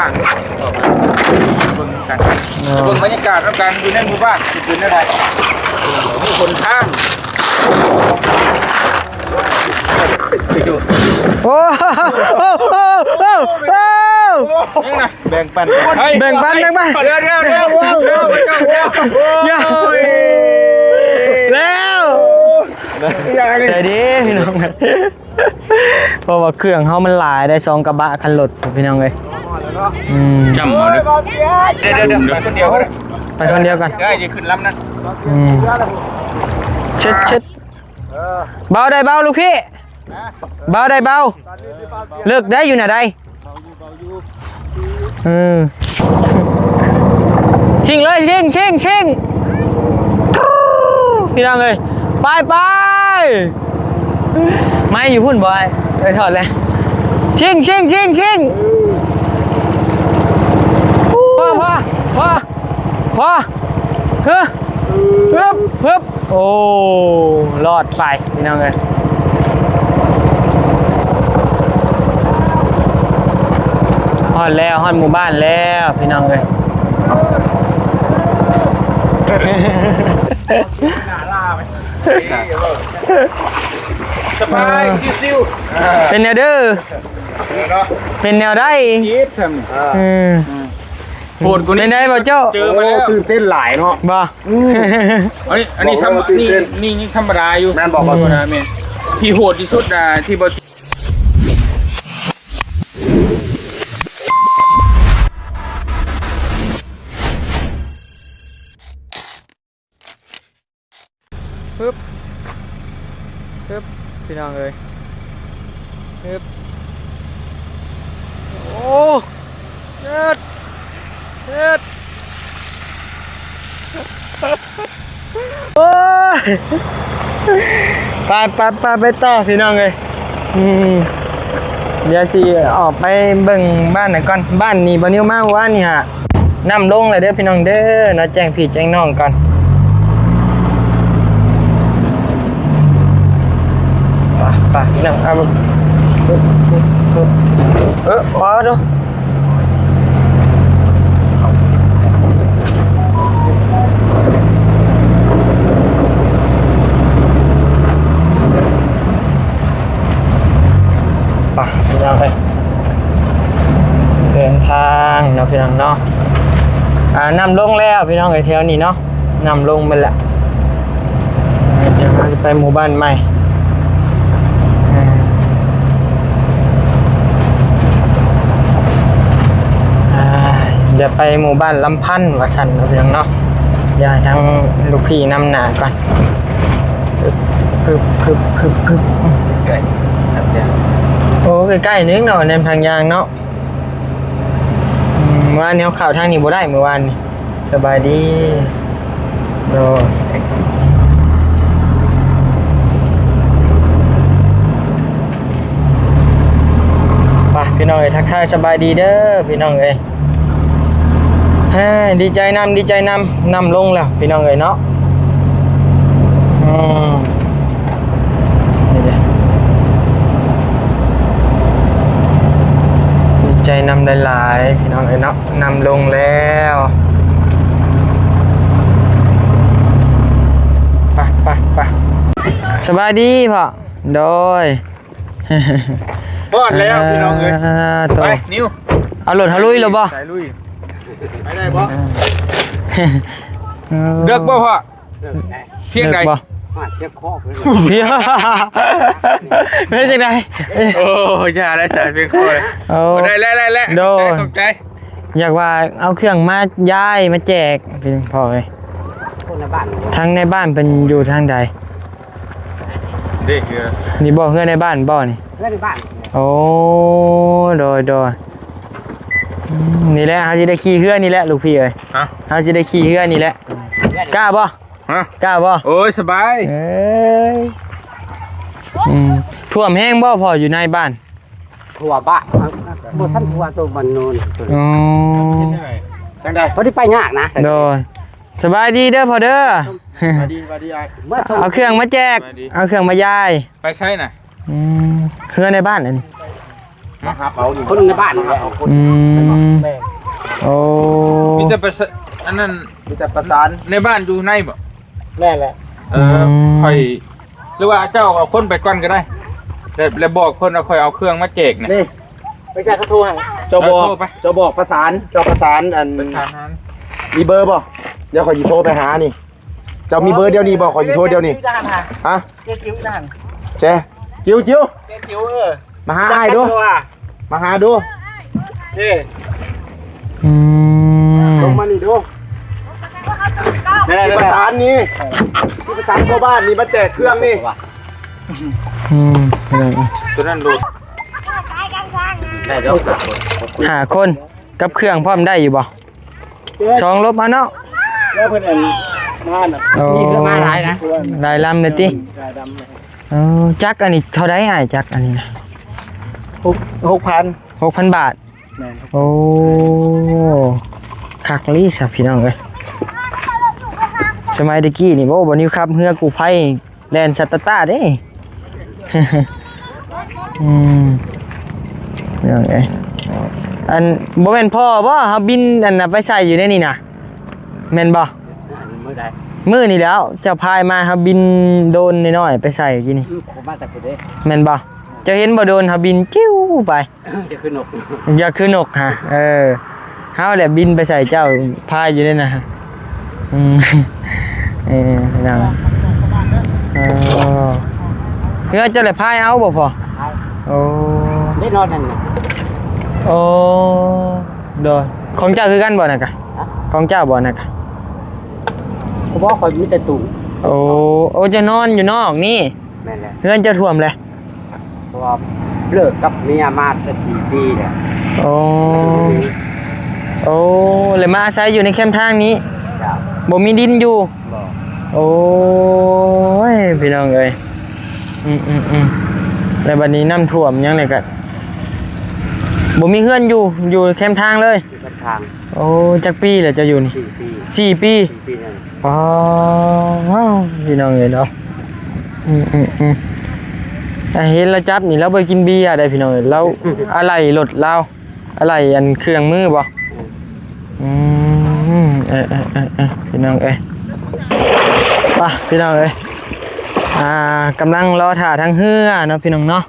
ອອກມາເບິ່ງນຳກັນ ເນາະ ເບິ່ງບັນຍາກາດນຳກັນ ຢູ່ໃນໝູ່ບ້ານຊິເປັນແນວໃດ ມີຫົນທາງ ໂອ້ ໂອ້ ໂອ້ ໂອ້ ໂອ້ ຍັງນະ ແບ່ງປັນ ເຮີ້ຍ ແບ່ງປັນ ແບ່ງປັນ ດຽວ ດຽວ ດຽວ ດຽວ ດຽວ ດຽວ ແລ້ວ ໃຈດີພີ່ນ້ອງ ເພາະວ່າເຄື່ອງເຮົາມັນຫຼາຍໄດ໋ ສອງກະບະຄັນລົດພີ່ນ້ອງເອີຍ ອືມ ຈຳເອົາເດີ ດຽວ ດຽວ ດຽວ ໄປຄົນດຽວກໍໄດ້ ໄປຄົນດຽວກ່ອນ ເອີ ຢ່າຂຶ້ນລຳນັ້ນ ອືມ ເຊັດ ເຊັດ ເອີ ເບົາໄດ້ເບົາລູກພີ່ ເບົາໄດ້ເບົາ ເລິກໄດ້ຢູ່ນະໄດ ເອີ ຊິງເລີຍ ຊິງ ຊິງ ຊິງ ພີ່ນ້ອງເອີຍ ໄປ ໄປ ໄມ້ຢູ່ພຸ້ນບໍ່ອ້າຍ ໄປຖອດແລ້ວ ຊິງ ຊິງ ຊິງ ຊິງ ພໍ ພໍ ພໍ ພໍ ເຮີ ຮຶບ ຮຶບ ໂອ້ ລອດໄປພີ່ນ້ອງເອີຍ ຮອດແລ້ວ ຮອດໝູ່ບ້ານແລ້ວພີ່ນ້ອງເອີຍ ສະບາຍ ຊິວໆ ເປັນແນວເດີ ເປັນແນວໃດ ເອີ ອືມ ໂຫດກວ່ານີ້ ເປັນໃດບໍ່ເຈົ້າ ເຈີມາແລ້ວ ໂອ້ ຕື່ນເຕັ້ນຫຼາຍເນາະ ບໍ່ ອືມ ອັນນີ້ ອັນນີ້ ບອກເລີຍວ່າຕື່ນເຕັ້ນ ນີ້ ນີ້ຍັງທຳມະດາຢູ່ ແມ່ນບໍ່ ອືມ ທຳມະດາແມ່ນ ທີ່ໂຫດທີ່ສຸດນະ ທີ່ບໍ່ ຮຶບ ຮຶບ ພີ່ນ້ອງເອີຍ ຮຶບ ໂອ້ ເຮັດ ເຮັດ ໂອ້ຍ ໄປ ໄປ ໄປ ໄປຕໍ່ພີ່ນ້ອງເອີຍ ອືມ ດຽວຊິອອກໄປເບິ່ງບ້ານນັ້ນກ່ອນ ບ້ານນີ້ ບ່າວນິວມາມື້ວານນີ້ຫາ ນ້ຳລົງແລ້ວເດີພີ່ນ້ອງເດີເນາະ ແຈ້ງພີ່ແຈ້ງນ້ອງກ່ອນ ໄປ ໄປ ພີ່ນ້ອງ ເອົາ ເອີ ພໍເດີ ໄປ ພີ່ນ້ອງເອີຍ ເດີນທາງເນາະ ພີ່ນ້ອງເນາະ ອ່າ ນ້ຳລົງແລ້ວ ພີ່ນ້ອງເອີຍ ແຖວນີ້ເນາະ ນ້ຳລົງໝົດແລ້ວ ເອີ ດຽວເຮົາຈະໄປໝູ່ບ້ານໃໝ່ ອ່າ ຈະໄປໝູ່ບ້ານລຳພັນວ່າຊັ້ນເນາະ ພີ່ນ້ອງເນາະ ດຽວໃຫ້ທາງລູກພີ່ນຳໜ້າກ່ອນ ໃກ້ ໂອ້ ໃກ້ໆ ໜຶ່ງເນາະ ແນມທາງຍ່າງເນາະ ອືມ ມື້ວານນີ້ເຮົາເຂົ້າທາງນີ້ບໍ່ໄດ້ ມື້ວານນີ້ ສະບາຍດີ ໂດຍ ໄປ ພີ່ນ້ອງເອີຍ ທັກທາຍສະບາຍດີເດີ ພີ່ນ້ອງເອີຍ ເຮີ້ຍ ດີໃຈນຳ ດີໃຈນຳ ນ້ຳລົງແລ້ວ ພີ່ນ້ອງເອີຍເນາະ ອືມ ນີ້ເດ້ ດີໃຈນຳຫຼາຍໆ ພີ່ນ້ອງເອີຍເນາະ ນ້ຳລົງແລ້ວ ໄປ ໄປ ໄປ ສະບາຍດີພໍ່ ໂດຍ ຮອດແລ້ວພີ່ນ້ອງເອີຍ ອ່າ ໂຕ ໄປ ນິວ ເອົາລົດເຮົາລຸຍແລ້ວບໍ່ ໄປລຸຍ ໄປໄດ້ບໍ່ ເດີກບໍ່ພໍ່ ພຽງໃດ ເດີກບໍ່ ພຽງ ເປັນຈັ່ງໃດ ໂອ້ ຢ່າແລ້ວສາຍພຽງຄໍເລີຍ ໂອ້ ໄດ້ແລ້ວ ໄດ້ແລ້ວ ໂດຍ ຂອບໃຈ ຢາກວ່າເອົາເຄື່ອງມາຢາຍມາແຈກ ພີ່ນ້ອງເອີຍ ຄົນໃນບ້ານ ທາງໃນບ້ານເພິ່ນຢູ່ທາງໃດ ເດ້ ເຮືອ ນີ້ບໍ່ ເຮືອໃນບ້ານບໍ່ນີ້ ເຮືອໃນບ້ານ ໂອ້ ໂດຍ ໂດຍ ອືມ ນີ້ແຫຼະ ເຮົາຊິໄດ້ຂີ່ເຮືອນີ້ແຫຼະ ລູກພີ່ເອີຍ ຮະ ເຮົາຊິໄດ້ຂີ່ເຮືອນີ້ແຫຼະ ກ້າບໍ່ ຮະ ກ້າບໍ່ ໂອ້ຍ ສະບາຍ ເອີຍ ອືມ ຖ້ວມແຮງບໍ່ພໍ່ ຢູ່ໃນບ້ານ ຖ້ວມບ້ານ ບໍ່ທັນຖ້ວມໂຕມັນໂນນ ອໍ ຈັ່ງໃດ ພໍດີໄປຍາກນະ ໂດຍ ສະບາຍດີເດີພໍ່ເດີ ສະບາຍດີ ສະບາຍດີອ້າຍ ເອົາເຄື່ອງມາແຈກ ສະບາຍດີ ເອົາເຄື່ອງມາຢາຍ ໄປໃສນະ ອືມ ເຮືອໃນບ້ານອັນນີ້ ມາຮັບເອົານີ້ ຄົນໃນບ້ານນີ້ແຫຼະ ເອົາຄົນ ອືມ ແມ່ນ ໂອ້ ມີແຕ່ປະສານ ອັນນັ້ນ ມີແຕ່ປະສານ ໃນບ້ານຢູ່ໃນບໍ່? ແມ່ນແຫຼະ ເອີ ອືມ ຂ້ອຍ ຫຼືວ່າເຈົ້າເອົາຄົນໄປກ່ອນກໍໄດ້ ແລ້ວ ແລ້ວບອກເພິ່ນວ່າຂ້ອຍເອົາເຄື່ອງມາແຈກນະ ນີ້ ໄປໃສ່ເຂົາໂທໃຫ້ ເຈົ້າບອກ ເອີ ໂທໄປ ເຈົ້າບອກປະສານ ເຈົ້າປະສານ ອັນ ປະສານຫັ້ນ ມີເບີບໍ່? ດຽວຂ້ອຍຊິໂທໄປຫານີ້ ເຈົ້າມີເບີດຽວນີ້ບໍ່? ຂ້ອຍຊິໂທດຽວນີ້ ຮະ? ເຈ້ຈິວນະ ເຈ້ ຈິວ ຈິວ ເຈ້ຈິວ ເອີ ມາຫາອ້າຍດູ ມາຫາດູ ເຈ້ ອືມ ລົງມານີ້ດູ ຊິປະສານນີ້ ຊິປະສານຊາວບ້ານນີ້ມາແຈກເຄື່ອງນີ້ ອືມ ຕົວນັ້ນໂດດ ໄດ້ດອກ ຫ້າຄົນ ກັບເຄື່ອງພ້ອມໄດ້ຢູ່ບໍ່? ສອງລົບເອົາເນາະ ແລ້ວເພິ່ນອັນມານະ ໂອ້ ມີເຮືອມາຫຼາຍນະ ຫຼາຍລຳເລີຍຕິ ຫຼາຍລຳ ເອີ ຈັກອັນນີ້ເທົ່າໃດອ້າຍ ຈັກອັນນີ້ນະ? ຫົກ ຫົກພັນ ຫົກພັນບາດ ແມ່ນ ໂອ້ ຄັກອີ່ຫຼີຊະພີ່ນ້ອງເອີຍ ສະໄໝແຕ່ກີ້ນີ້ ໂອ້ ບໍ່ນິວຂັບເຮືອກູ້ໄພ ແລ່ນສະຕາດໆເດ້ ອືມ ພີ່ນ້ອງເອີຍ ອັນ ບໍ່ແມ່ນພໍ່ບໍ່? ເຮົາບິນອັນນະໄປໃສ່ຢູ່ໃນນີ້ນະ ແມ່ນບໍ່? ມື້ໃດ? ມື້ນີ້ແຫຼ້ວ ເຈົ້າພາຍມາ ເຮົາບິນໂດຣນນ້ອຍໆໄປໃສ່ກີ້ນີ້ ອືມ ມາແຕ່ພຸ້ນເດ້ ແມ່ນບໍ່? ເຈົ້າເຫັນບໍ່ ໂດຣນເຮົາບິນຈິ້ວໄປ ຢ່າຄືນົກ ຢ່າຄືນົກຫະ ເອີ ເຮົາແຫຼະບິນໄປໃສ່ເຈົ້າ ພາຍຢູ່ໃນນັ້ນຫະ ອືມ ເອີ ພີ່ນ້ອງ ເອີ ເຮືອນເຈົ້າແຫຼະພາຍເອົາບໍ່ພໍ່? ພາຍ ໂອ້ ໄດ້ນອນນັ້ນ ໂອ້ ໂດຍ ຂອງເຈົ້າຄືກັນບໍ່ນັ້ນກະ? ຮະ? ຂອງເຈົ້າບໍ່ນັ້ນກະ? ບໍ່ ຂ້ອຍມີແຕ່ຕູ້ ໂອ້ ໂອ້ ເຈົ້ານອນຢູ່ນອກນີ້ ແມ່ນແຫຼະ ເຮືອນເຈົ້າຖ້ວມແຫຼະ ເພາະວ່າເລີກກັບເມຍມາໄດ້ສີ່ປີແລ້ວ ໂອ້ ໂອ້ ແລ້ວມາອາໄສຢູ່ໃນແຄມທາງນີ້ ເຈົ້າ ບໍ່ມີດິນຢູ່ ບໍ່ ໂອ້ຍ ພີ່ນ້ອງເອີຍ ອືມໆໆ ແລ້ວບັດນີ້ນ້ຳຖ້ວມຫຍັງນີ້ກະບໍ່ມີເຮືອນຢູ່ ຢູ່ແຄມທາງເລີຍ ຢູ່ແຄມທາງ ໂອ້ ຈັກປີແລ້ວເຈົ້າຢູ່ນີ້? ສີ່ປີ ສີ່ປີ ສີ່ປີນັ້ນ ອໍ ພີ່ນ້ອງເອີຍເນາະ ອືມໆໆ ອາ ເຫັນລາວຈັບນີ້ ລາວບໍ່ໄດ້ກິນເບຍເດ້ພີ່ນ້ອງເອີຍ ລາວອາໄຫຼ່ລົດລາວ ອາໄຫຼ່ອັນເຄື່ອງມືບໍ່? ອືມ ອືມ ເອີໆໆໆ ພີ່ນ້ອງເອີຍ ໄປພີ່ນ້ອງເອີຍ ອ່າ ກຳລັງລໍຖ້າທາງເຮືອເນາະ ພີ່ນ້ອງເນາະ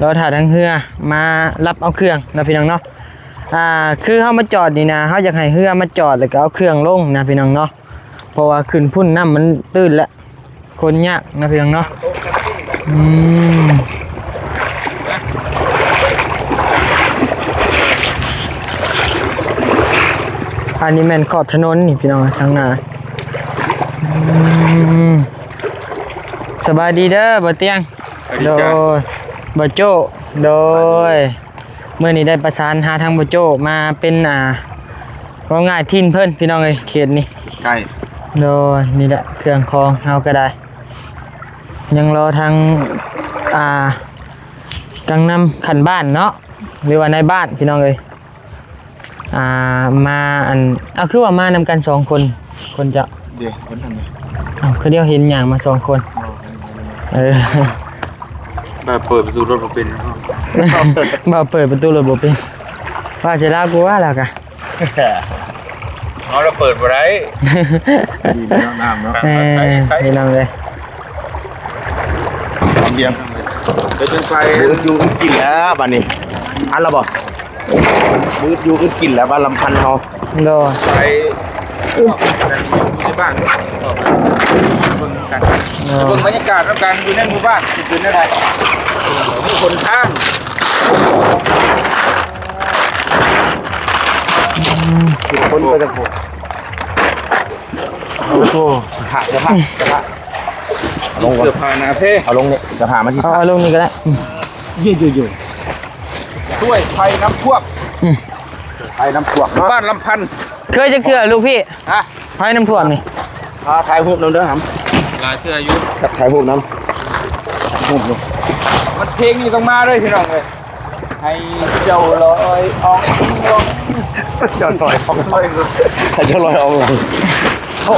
ລໍຖ້າທາງເຮືອມາຮັບເອົາເຄື່ອງເນາະ ພີ່ນ້ອງເນາະ ອ່າ ຄືເຮົາມາຈອດນີ້ນະ ເຮົາຢາກໃຫ້ເຮືອມາຈອດ ແລ້ວກໍເອົາເຄື່ອງລົງນະ ພີ່ນ້ອງເນາະ ເພາະວ່າຂຶ້ນພຸ້ນນ້ຳມັນຕື້ນແລ້ວ ຄົນຍາກນະ ພີ່ນ້ອງເນາະ ອືມ ອັນນີ້ແມ່ນຂອບຖະໜົນນີ້ ພີ່ນ້ອງ ທາງໜ້າ ອືມ ສະບາຍດີເດີ ບ່າວຕຽງ ສະບາຍດີ ໂດຍ ຈ້າ ບ່າວໂຈ້ ໂດຍ ມື້ນີ້ໄດ້ປະສານຫາທາງບ່າວໂຈ້ມາເປັນ ອ່າ ເວົ້າງ່າຍຖິ່ນເພິ່ນ ພີ່ນ້ອງເອີຍ ເຂດນີ້ ໃກ້ ໂດຍ ນີ້ແຫຼະ ເຄື່ອງຂອງເຮົາກໍໄດ້ ຍັງລໍທາງ ອ່າ ກາງນຳຂັ້ນບ້ານເນາະ ຫຼືວ່ານາຍບ້ານ ພີ່ນ້ອງເອີຍ ອ່າ ມາ ອັນ ເອົາ ຄືວ່າມານຳກັນສອງຄົນ ຄົນເຈົ້າ ເດ ຄົນນັ້ນນະ ເອົາ ຄືດຽວເຫັນຍ່າງມາສອງຄົນ ບໍ່ ເອີ ບ່າວເປີດປະຕູລົດບໍ່ເປັນ ບ່າວເປີດປະຕູລົດບໍ່ເປັນ ວ່າຊິລາວ ກູວ່າລາວກະ ເອົາ ລາວເປີດບໍ່ໄດ້ ດີເນາະ ນ້ຳເນາະ ເອີ ໃສ່ ໃສ່ ພີ່ນ້ອງເອີຍ ຄວາມດຽງ ເປັນໄປ ມືດຢູ່ອຶດກິນແລ້ວບາດນີ້ ອັນລະບໍ່? ມືດຢູ່ອຶດກິນແລ້ວ ບ້ານລຳພັນເຮົາ ໂດຍ ໄປ ອືມ ທີ່ບ້ານ ເບິ່ງກັນ ໂດຍ ເບິ່ງບັນຍາກາດນຳກັນ ຢູ່ໃນໝູ່ບ້ານຊິເປັນແນວໃດ ມີຫົນທາງ ອືມ ຄົນໄປທາງພຸ້ນ ໂອ້ໂຫ ສະພາບ ສະພາບ ສະພາບ ເອົາລົງກ່ອນ ເສື້ອຜ້າໜາແພ ເອົາລົງນີ້ ສະພາບມາທີ່ ເອົາ ສາມ ເອົາລົງນີ້ກໍໄດ້ ອືມ ເຢັນຢູ່ ຊ່ວຍໄພນ້ຳຖ້ວມ ອືມ ໄພນ້ຳຖ້ວມເນາະ ບ້ານລຳພັນ ເຄີຍຈັກເທື່ອລູກພີ່? ຮະ? ໄພນ້ຳຖ້ວມນີ້ ອ່າ ຖ່າຍຮູບນຳເດີຫຳ ຫຼາຍເທື່ອຢູ່ ຈັບຖ່າຍຮູບນຳ ຖ່າຍຮູບຢູ່ ມັນ ເພງນີ້ຕ້ອງມາເລີຍພີ່ນ້ອງເອີຍ ໃຫ້ເຈົ້າລອຍອອງລອງ ເຈົ້າລອຍອອງລອງ ໃຫ້ເຈົ້າລອຍອອງລອງ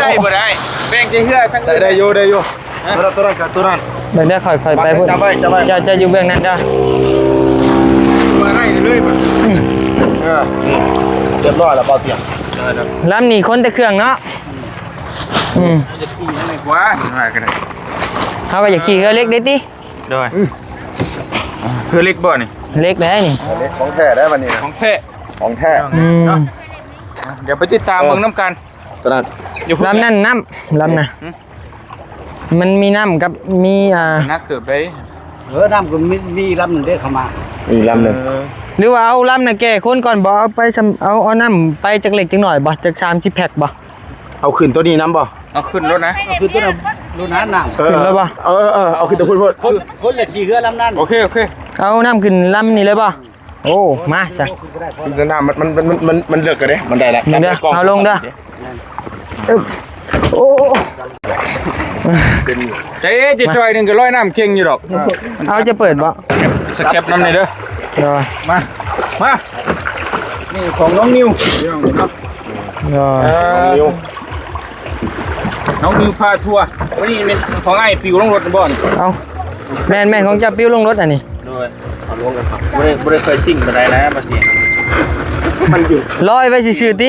ໄດ້ບໍ່ໄດ້ ແບ່ງໃຈເຮືອທັງ ໄດ້ ໄດ້ຢູ່ ໄດ້ຢູ່ ຮະ ຕົວນັ້ນ ຕົວນັ້ນ ເບິ່ງເດີ ຂ້ອຍ ຂ້ອຍໄປພຸ້ນ ຈັບໄວ້ ຈັບໄວ້ ເຈົ້າ ເຈົ້າຢູ່ເບື້ອງນັ້ນເດີ ວ່າ ເລີຍບໍ່? ອືມ ເອີ ນີ້ ຮຽບຮ້ອຍແລ້ວ ເບົາຕຽງ ລຳນີ້ຂົນແຕ່ເຄື່ອງເນາະ. ອືມ ຈະຂີ່ຍັງໄງກວ່າ ວ່າກໍໄດ້ ເຮົາກໍຢາກຂີ່ເຮືອເຫຼັກເດ້ຕິ. ໂດຍ ອືມ ເຮືອເຫຼັກບໍ່ນີ້? ເຫຼັກໄດ໋ນີ້ ເຮືອເຫຼັກຂອງແທ້ໄດ໋ບັດນີ້ນະ ຂອງແທ້ ຂອງແທ້. ອືມ ເນາະ ດຽວໄປຕິດຕາມເບິ່ງນຳກັນ. ຕົວນັ້ນ ລຳນັ້ນນ້ຳ ລຳນະ ຫຶ ມັນມີນ້ຳກັບມີ ອ່າ ໜັກເຕີບໄດ໋. ເອີ ນ້ຳກໍມີ ມີລຳໜຶ່ງເດ້ເຂົ້າມາ ມີລຳໜຶ່ງ. ເອີ ຫຼືວ່າເອົາລຳນະແກ່ຂົນກ່ອນບໍ່? ເອົາໄປ ເອົາ ເອົານ້ຳໄປຈັກເລັກຈັກໜ້ອຍບໍ່? ຈັກສາມສິບແພັກບໍ່? ເອົາຂຶ້ນໂຕນີ້ນຳບໍ່? ເອົາຂຶ້ນໂລດນະ ເອົາຂຶ້ນໂຕນັ້ນໂລດນະ ນ້ຳ ເອີ ຂຶ້ນເລີຍບໍ່? ເອີ ເອີ ເອົາຂຶ້ນໂຕພຸ້ນໂພດ ຂົນ ຂົນແລ້ວຂີ່ເຮືອລຳນັ້ນ. ໂອເຄ ໂອເຄ ເອົານ້ຳຂຶ້ນລຳນີ້ເລີຍບໍ່? ໂອ້ ມາຊະ ນ້ຳມັນ ມັນ ມັນ ມັນ ມັນເລິກກະເດ້ ມັນໄດ້ລະ ເອົາລົງເດີ. ໂອ້ ໃຈເອ ຈະຈ່ອຍໜຶ່ງກໍລອຍນ້ຳເກັ່ງຢູ່ດອກ. ເອົາ ຈະເປີດບໍ່? ສະແກັບນຳນີ້ເດີ. ໂດຍ ມາ ມາ ນີ້ຂອງນ້ອງນິວ ພີ່ນ້ອງເນາະ. ໂດຍ ນ້ອງນິວ ນ້ອງນິວພາທົວ. ອັນນີ້ແມ່ນຂອງອ້າຍປິວລົງລົດບໍ່ນີ້? ເອົ້າ ແມ່ນໆ ຂອງເຈົ້າປິວລົງລົດອັນນີ້. ໂດຍ ເອົາລົງກັນ ບໍ່ໄດ້ ບໍ່ໄດ້ເຄີຍຊິງປານໃດນະ ບາດນີ້ ມັນຢູ່ ລອຍໄວ້ຊື່ໆຕິ.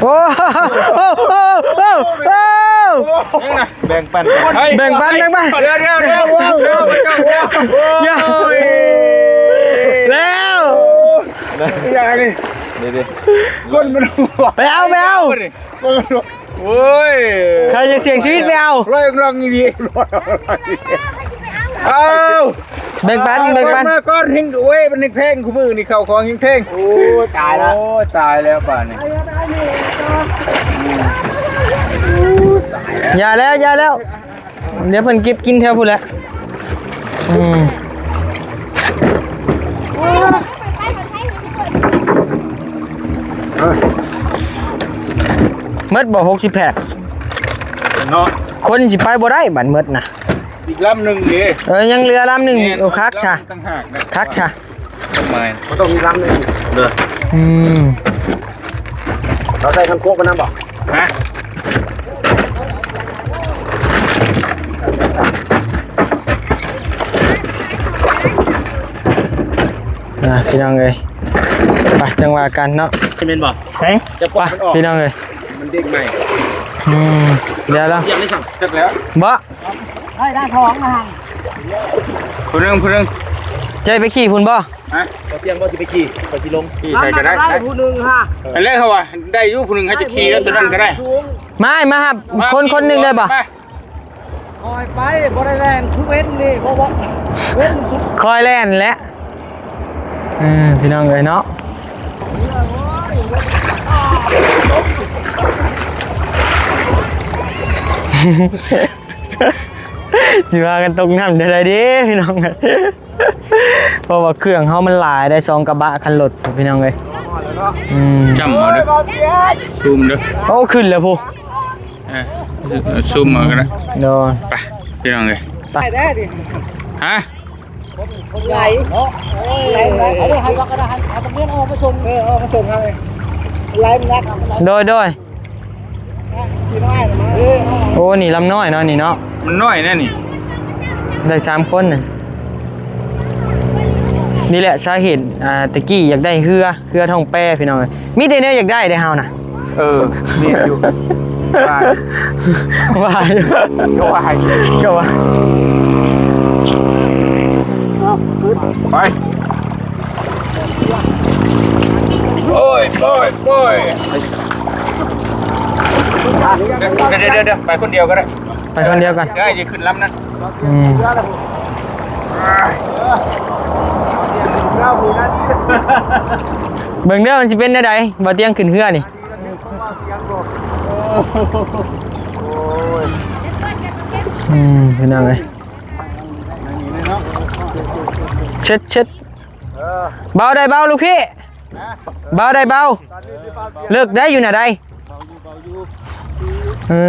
ໂອ້ ໂອ້ ໂອ້ ໂອ້ ໂອ້ ແບ່ງປັນ ແບ່ງປັນ ແບ່ງປັນ. ດຽວ ດຽວ ດຽວ ດຽວ ດຽວ ດຽວ ແລ້ວ ອີຫຍັງນີ້ ນີ້ໆ ຄົນມັນ ໄປເອົາ ໄປເອົາ. ໂອ້ຍ ໃຜຈະສ່ຽງຊີວິດໄປເອົາ ລອຍລອງອີ່ຫຼີ. ເອົາ ແບ່ງປັນ ແບ່ງປັນ ມາກ່ອນ ເຮັງ ໂອ້ຍ ມັນແພງ ຄູ່ມື້ນີ້ເຂົ້າຂອງແພງ. ໂອ້ຍ ຕາຍລະ ໂອ້ຍ ຕາຍແລ້ວບາດນີ້. ຢ່າແລ້ວ ຢ່າແລ້ວ ດຽວເພິ່ນເກັບກິນແຖວພຸ້ນແຫຼະ. ອືມ ໝົດບໍ່ ຫົກສິບແພັກເນາະ? ຄົນຊິໄປບໍ່ໄດ້ບັດໝົດນະ. ອີກລຳໜຶ່ງເດ້. ເອີ ຍັງເຫຼືອລຳໜຶ່ງ. ໂອ້ ຄັກຊະ ຄັກຊະ. ບໍ່ຕ້ອງມີລຳໜຶ່ງເດີ. ອືມ ເຮົາໃສ່ຄັນໂຄກໄປນຳບໍ່? ຮະ? ອ່າ ພີ່ນ້ອງເອີຍ ໄປ ຈັ່ງວ່າກັນເນາະ. ແມ່ນບໍ່? ຮະ? ໄປ ພີ່ນ້ອງເອີຍ ມັນເດ້ງໃໝ່. ອືມ ດຽວລະ ຍັງໄດ້ສັ່ງຈັກແລ້ວບໍ່? ໄດ້ ໄດ້ທອງນະຫັ້ນ ຜູ້ໜຶ່ງ ຜູ້ໜຶ່ງ. ເຈົ້າໄປຂີ່ພຸ້ນບໍ່? ຮະ? ບໍ່ຕຽງບໍ່ຊິໄປຂີ່ ຂ້ອຍຊິລົງ. ຂີ່ໃຜກໍໄດ້ ຜູ້ໜຶ່ງຮະ. ອັນແລກເຂົາວ່າໄດ້ຢູ່ ຜູ້ໜຶ່ງເຂົາຈະຂີ່ແລ້ວ ຕົວນັ້ນກໍໄດ້. ມາ ມາຮັບຄົນ ຄົນໜຶ່ງໄດ້ບໍ່? ມາ ຂ້ອຍໄປ ບໍ່ໄດ້ແລ່ນຄືເວັນນີ້ ບໍ່ ບໍ່ ເວັນສຸດ ຂ້ອຍແລ່ນແຫຼະ. ເອີ ພີ່ນ້ອງເອີຍເນາະ ຊິພາກັນຕົກນ້ຳໄດ້ໃດເດ້ພີ່ນ້ອງ. ເພາະວ່າເຄື່ອງເຮົາມັນຫຼາຍໄດ໋ ສອງກະບະຄັນລົດພີ່ນ້ອງເອີຍ. ອືມ ຈ້ຳເອົາເດີ ຊູມເດີ. ໂອ້ ຂຶ້ນແລ້ວພຸ້ນ. ເອີ ຊູມເອົາກໍໄດ້. ໂດຍ ໄປ ພີ່ນ້ອງເອີຍ ໄປ. ຮະ? ໄຫຼ ໄຫຼ ໄຫຼ ເອົາໄວ້ໃຫ້ວ່າກໍໄດ້ ໃຫ້ບັກເມນເອົາມາສົ່ງ ເອີ ເອົາມາສົ່ງເຮົາເລີຍ ໄຫຼມັນໜັກ. ໂດຍ ໂດຍ. ໂອ້ ນີ້ລຳນ້ອຍເນາະ ນີ້ເນາະ. ມັນນ້ອຍແນ່ນີ້ ໄດ້ສາມຄົນນະ. ນີ້ແຫຼະສາເຫດ ອ່າ ແຕ່ກີ້ຢາກໄດ້ເຮືອ ເຮືອທ້ອງແປພີ່ນ້ອງເອີຍ. ມີແຕ່ແນວຢາກໄດ້ເດ້ເຮົານະ. ເອີ ແມ່ນຢູ່ ວ່າ ວ່າ ກໍວ່າ ກໍວ່າ ໄປ. ໂອ້ຍ ໂອ້ຍ ໂອ້ຍ ດຽວ ດຽວ ດຽວ ໄປຄົນດຽວກໍໄດ້ ໄປຄົນດຽວກ່ອນ ດຽວຊິຂຶ້ນລຳນັ້ນ. ອືມ ເບິ່ງເດີ ມັນຊິເປັນແນວໃດ ບໍ່ຕຽງຂຶ້ນເຮືອນີ້. ອືມ ພີ່ນ້ອງເອີຍ ເຊັດ ເຊັດ. ເອີ ເບົາໄດ້ເບົາລູກພີ່ ເບົາໄດ້ເບົາ. ເລິກໄດ້ຢູ່ນະໄດ໋. ເອີ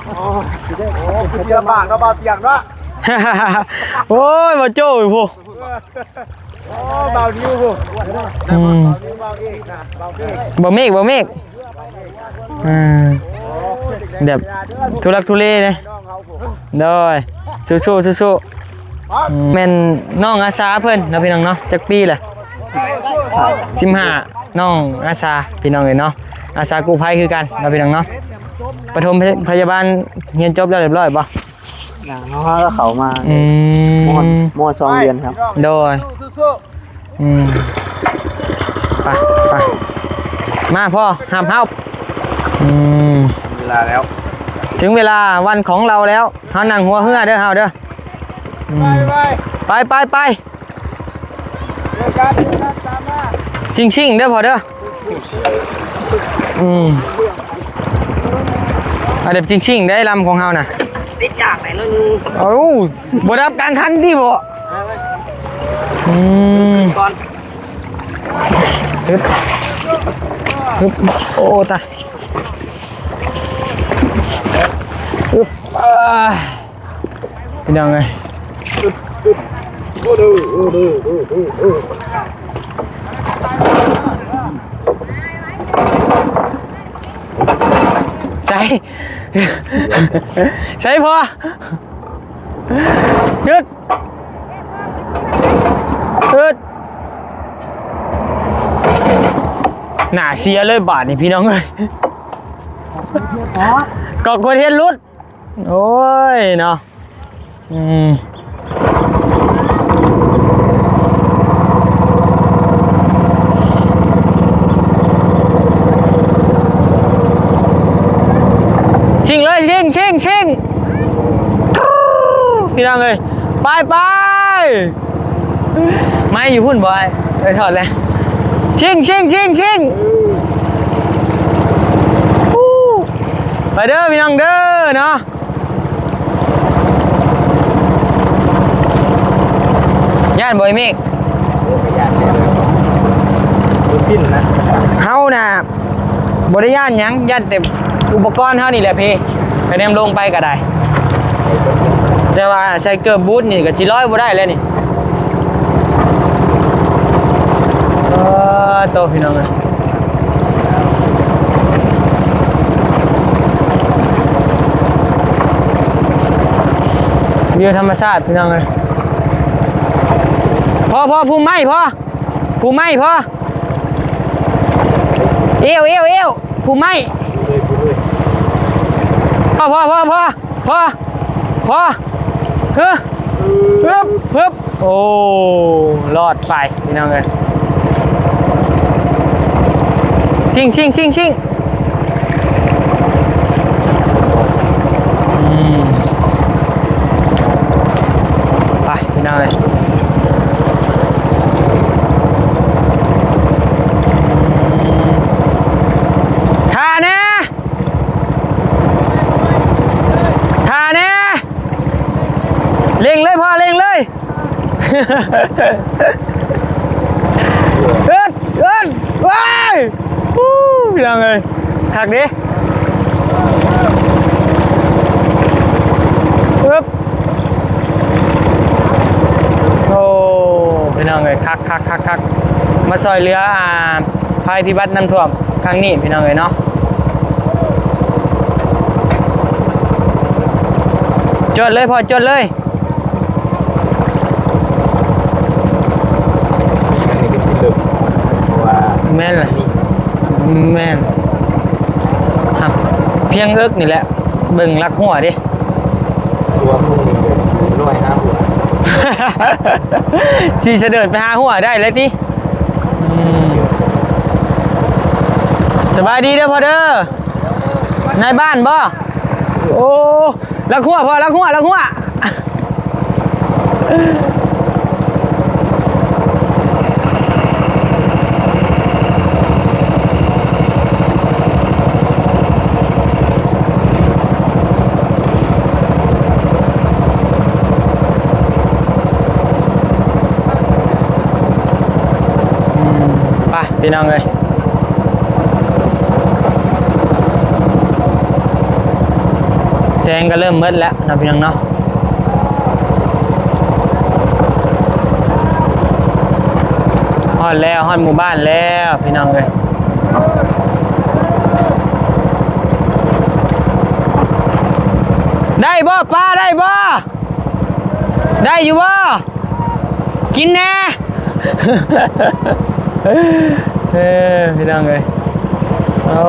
ໂອ້ຍ ຄືຊິລຳບາກເນາະ ເບົາຕຽງເນາະ. ໂອ້ຍ ບໍ່ໂຈ້ຢູ່ພຸ້ນ. ໂອ້ ເບົານິວພຸ້ນ. ອືມ ເບົານິວ ເບົາເອກນະ ເບົາເອກ ເບົາເມກ ເບົາເມກ. ອ່າ ແບບທຸລັກທຸເລເດ້. ໂດຍ ສູ້ໆ ສູ້ໆ ອືມ ແມ່ນນ້ອງອາສາເພິ່ນເນາະ ພີ່ນ້ອງເນາະ. ຈັກປີແຫຼະ? ສິບຫ້າ ນ້ອງອາສາ ພີ່ນ້ອງເອີຍເນາະ. ອາສາກູ້ໄພຄືກັນເນາະ ພີ່ນ້ອງເນາະ. ປະຖົມພະຍາບານຮຽນຈົບແລ້ວຮຽບຮ້ອຍບໍ່? ຍັງ ເຮົາ ເຮົາກໍເຂົ້າມາ ອືມ ມ ມ ສອງເດືອນຄັບ. ໂດຍ ອືມ ໄປ ໄປ ມາພໍ່ ຮັບເຮົາ. ອືມ ເວລາແລ້ວ ເຖິງເວລາວັນຂອງເຮົາແລ້ວ. ເຮົານັ່ງຫົວເຮືອເດີ ເຮົາເດີ. ອືມ ໄປ ໄປ ໄປ ເຈີກັນ ເຈີກັນ ຕາມມາ. ຊິງໆ ເດີພໍ່ເດີ. ອືມ ອັນເດັບຊິງໆ ໄດ້ລຳຂອງເຮົານະ. ຕິດຢາກໄດ້ໜ້ອຍໜຶ່ງ. ເອົ້າ ບໍ່ດັບກາງຄັນຕິບໍ່? ອືມ ກ່ອນ ຮຶບ ຮຶບ ໂອ້ ຕາຍ ຮຶບ ອາ ພີ່ນ້ອງເອີຍ ໃສ ໃສພໍ່? ຢຸດ ຢຸດ ໜ້າເສຍເລີຍບາດນີ້ ພີ່ນ້ອງເອີຍ. ກໍຄົນເຮັດຫຼຸດ. ໂອ້ຍເນາະ ອືມ ຊິງເລີຍ ຊິງ ຊິງ ຊິງ ພີ່ນ້ອງເອີຍ ໄປ ໄປ. ໄມ້ຢູ່ພຸ້ນບໍ່ອ້າຍ? ໄປຖອດແລ້ວ ຊິງ ຊິງ ຊິງ ຊິງ ໄປເດີພີ່ນ້ອງເດີເນາະ. ຢ້ານບໍ່ໄອ້ເມກ? ໂອ້ ກໍຢ້ານແດ່ ບໍ່ຊິນນະ. ເຮົານະບໍ່ໄດ້ຢ້ານຫຍັງ ຢ້ານແຕ່ອຸປະກອນເຮົານີ້ແຫຼະເພ ກະແນມລົງໄປກໍໄດ້ ແຕ່ວ່າໃສ່ເກີບບູດນີ້ກໍຊິລອຍບໍ່ໄດ້ແລ້ວນີ້. ເອີ ໂຕ ພີ່ນ້ອງເອີຍ ວິວທຳມະຊາດ ພີ່ນ້ອງເອີຍ. ພໍ ພໍ ພູມໄມ້ ພໍ ພູມໄມ້ ພໍ ເອວ ເອວ ເອວ ພູມໄມ້ ພໍ ພໍ ພໍ ພໍ ພໍ ພໍ ເຮີ ຮຶບ ຮຶບ ໂອ້ ລອດໄປ ພີ່ນ້ອງເອີຍ ຊິງ ຊິງ ຊິງ ຊິງ ອືມ ໄປ ພີ່ນ້ອງເອີຍ ຖ້າແດ່ ຖ້າແດ່ ເລັ່ງເລີຍພໍ່ ເລັ່ງເລີຍ. ເອິດ ເອິດ ວ້າຍ ອູ້ ພີ່ນ້ອງເອີຍ ຄັກເດ້ ອຶບ ໂອ້ ພີ່ນ້ອງເອີຍ ຄັກ ຄັກ ຄັກ ຄັກ ມາຊ່ອຍເຫຼືອ ອ່າ ໄພພິບັດນ້ຳຖ້ວມຄັ້ງນີ້ພີ່ນ້ອງເອີຍເນາະ ຈົດເລີຍພໍ່ ຈົດເລີຍ. ອັນນີ້ກໍຊິເລິກ ເພາະວ່າ ແມ່ນລະ ແມ່ນ ຫາກພຽງເອິກນີ້ແຫຼະ ເບິ່ງຫຼັກຫົວເດ້ ຕົວໝູ່ນີ້ກໍຮ້ອຍຫ້າຫົວ ຊິສະເດີດໄປຫາຫົວໄດ້ເລີຍຕິ? ອືມ ສະບາຍດີເດີພໍ່ເດີ ນາຍບ້ານບໍ່? ໂອ້ ຫຼັກຫົວພໍ່ ຫຼັກຫົວ ຫຼັກຫົວ ອືມ ໄປ ພີ່ນ້ອງເອີຍ ແສງກໍເລີ່ມໝົດແລ້ວເນາະ ພີ່ນ້ອງເນາະ ຮອດແລ້ວ ຮອດໝູ່ບ້ານແລ້ວ ພີ່ນ້ອງເອີຍ ໄດ້ ໄດ້ບໍ່ ປາ ໄດ້ບໍ່? ໄດ້ຢູ່ບໍ່? ກິນແດ່. ເອີ ພີ່ນ້ອງເອີຍ ໂອ້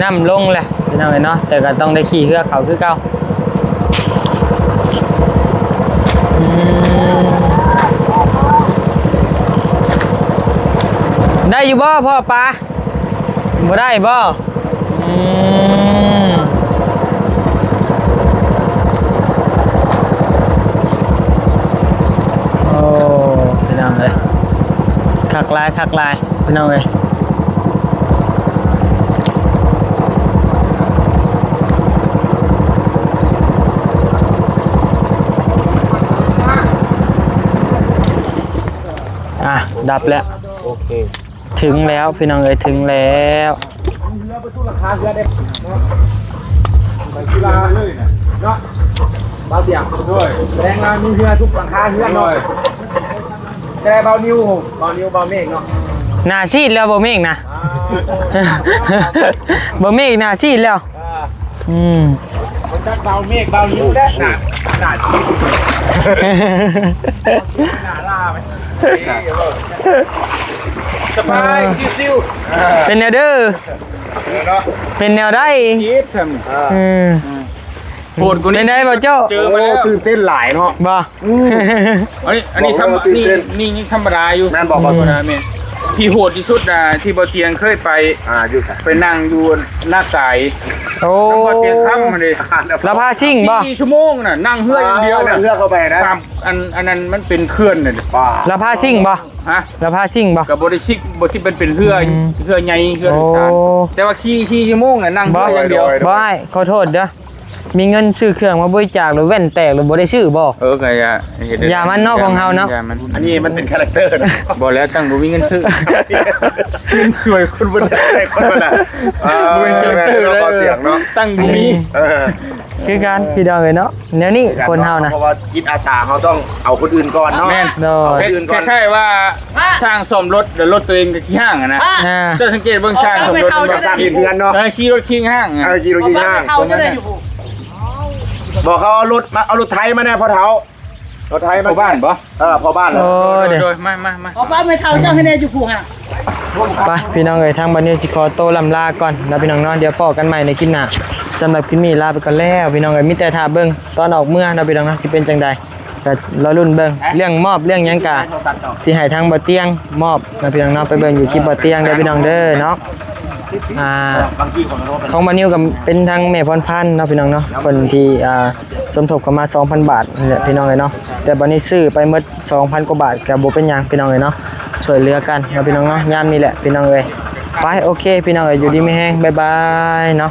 ນ້ຳລົງແຫຼະພີ່ນ້ອງເອີຍເນາະ ແຕ່ກໍຕ້ອງໄດ້ຂີ່ເຮືອເຂົ້າຄືເກົ່າ. ອືມ ໄດ້ຢູ່ບໍ່ພໍ່ປາ? ບໍ່ໄດ້ບໍ່? ອືມ ໂອ້ ພີ່ນ້ອງເອີຍ ຄັກຫຼາຍ ຄັກຫຼາຍ ພີ່ນ້ອງເອີຍ. ອ່ະ ດັບແລ້ວ ໂອເຄ. ເຖິງແລ້ວພີ່ນ້ອງເອີຍ ເຖິງແລ້ວ. ເນາະ ບ່າວຕຽງ ໂດຍ ແສດງວ່າມີເຮືອທຸກຫຼັງຄາເຮືອນເນາະ ໂດຍ ແຕ່ບ່າວນິວ ບ່າວນິວ ບ່າວເມກເນາະ ໜ້າຊີດແລ້ວ ບ່າວເມກນະ ອ່າ ບ່າວເມກໜ້າຊີດແລ້ວ. ອ່າ ອືມ ບໍ່ຈັກບ່າວເມກ ບ່າວນິວແຫຼະ ໜ້າ ໜ້າຊີດ ໜ້າລ່າໄປ ສະບາຍ ເອີ ຊິວໆ ເປັນແນວເດີ ເນາະ ເປັນແນວໃດ ຈີບຊັ້ນ ເອີ ໂຫດກວ່ານີ້ ເປັນໃດບໍ່ເຈົ້າ? ເຈີມາແລ້ວ ໂອ້ ຕື່ນເຕັ້ນຫຼາຍເນາະ ບໍ່? ອືມ ອັນນີ້ ອັນນີ້ ບອກເລີຍວ່າຕື່ນເຕັ້ນ ນີ້ ນີ້ຍັງທຳມະດາຢູ່ ແມ່ນບໍ່? ອືມ ແມ່ນ ທີ່ໂຫດທີ່ສຸດນະ ທີ່ບ່າວຕຽງເຄີຍໄປ ອ່າ ຢູ່ໃສ? ໄປນັ່ງຢູ່ນາກາຍ ໂອ້ ນຳບ່າວຕຽງຄຳຫັ້ນເດ້ ລາວພາຊິງບໍ່? ສີ່ຊົ່ວໂມງນະ ນັ່ງເຮືອຢ່າງດຽວນະ ອ່າ ນັ່ງເຮືອເຂົ້າໄປນະ ຂ້າມ ອັນ ອັນນັ້ນມັນເປັນເຂື່ອນນະ ລາວພາຊິງບໍ່? ຮະ? ລາວພາຊິງບໍ່? ກໍບໍ່ໄດ້ຊິກ ບໍ່ຊິກ ມັນເປັນເຮືອ ອືມ ເຮືອໃຫຍ່ ເຮືອໂດຍສານ ໂອ້ ແຕ່ວ່າຂີ່ສີ່ຊົ່ວໂມງນະ ນັ່ງເຮືອຢ່າງດຽວ ບໍ່ ອ້າຍ ຂໍໂທດເດີ ມີເງິນຊື້ເຄື່ອງມາບໍລິຈາກ ຫຼືແວ່ນແຕກ ຫຼືບໍ່ໄດ້ຊື້ບໍ່? ເອີ ກໍຢ່າເຮັດ ຢ່າມັນເນາະ ຂອງເຮົາເນາະ ຢ່າມັນ ອັນນີ້ມັນເປັນຄາແຣັກເຕີນະ ບໍ່ແລ້ວ ຕັ້ງບໍ່ມີເງິນຊື້ ເງິນສວຍຄົນບໍ່ໄດ້ ໃຊ້ຄົນບໍ່ໄດ້ ເອີ ບໍ່ແມ່ນຄາແຣັກເຕີນະ ເອີ ຕັ້ງບໍ່ມີ ອືມ ເອີ ຄືກັນພີ່ນ້ອງເອີຍເນາະ ແນວນີ້ຄົນເຮົານະ ເພາະວ່າຈິດອາສາເຮົາຕ້ອງເອົາຄົນອື່ນກ່ອນເນາະ ແມ່ນ ໂດຍ ເອົາຄົນອື່ນກ່ອນ ຄ້າຍໆວ່າ ຊ່າງສ້ອມລົດ ແລ້ວລົດຕົວເອງກໍຂີ້ຮ້າງຫັ້ນນະ ອ່າ ເຈົ້າສັງເກດເບິ່ງຊ່າງສ້ອມລົດ ຊ່າງເຮັດເຮືອນເນາະ ເອີ ຂີ່ລົດຂີ້ຮ້າງ ເອີ ຂີ່ລົດຂີ້ຮ້າງ ເອົາໄປເອົາເຈົ້າໄດ້ຢູ່ ບອກເຂົາເອົາລົດມາ ເອົາລົດໄຖມາແດ່ພໍ່ເຖົ້າ ລົດໄຖມາ ພໍ່ບ້ານບໍ່? ເອີ ພໍ່ບ້ານ ໂອ້ ໂດຍ ໂດຍ ໂດຍ ມາ ມາ ມາ ພໍ່ບ້ານແມ່ເຖົ້າເຈົ້າໃຫ້ແດ່ຢູ່ຜູ້ຫາ ໄປພີ່ນ້ອງເອີຍ ທາງບ່າວນິວຊິຂໍໂຕລ່ຳລາກ່ອນເນາະ ພີ່ນ້ອງເນາະ ດຽວພໍ້ກັນໃໝ່ໃນຄລິບໜ້າ ສຳລັບຄລິບນີ້ລາໄປກ່ອນແລ້ວ ພີ່ນ້ອງເອີຍ ມີແຕ່ຖ້າເບິ່ງຕອນອອກເມືອເນາະ ພີ່ນ້ອງເນາະ ຊິເປັນຈັ່ງໃດ ກໍລໍລຸ້ນເບິ່ງ ເລື່ອງມອບເລື່ອງຫຍັງກະຊິໃຫ້ທາງບ່າວຕຽງມອບເນາະ ພີ່ນ້ອງເນາະ ໄປເບິ່ງຢູ່ຄລິບບ່າວຕຽງເດີ ພີ່ນ້ອງເດີເນາະ ອ່າ ຂອງບ່າວນິວກໍເປັນທາງແມ່ພອນພັນເນາະ ພີ່ນ້ອງເນາະ ເພິ່ນທີ່ ອ່າ ສົມທົບເຂົ້າມາສອງພັນບາດນີ້ແຫຼະ ພີ່ນ້ອງເອີຍເນາະ ແຕ່ບັດນີ້ຊື້ໄປໝົດສອງພັນກວ່າບາດ ກໍບໍ່ເປັນຫຍັງ ພີ່ນ້ອງເອີຍເນາະ ຊ່ວຍເຫຼືອກັນເນາະ ພີ່ນ້ອງເນາະ ຍາມນີ້ແຫຼະ ພີ່ນ້ອງເອີຍ ໄປ ໂອເຄ ພີ່ນ້ອງເອີຍ ຢູ່ດີມີແຮງ ບາຍບາຍເນາະ.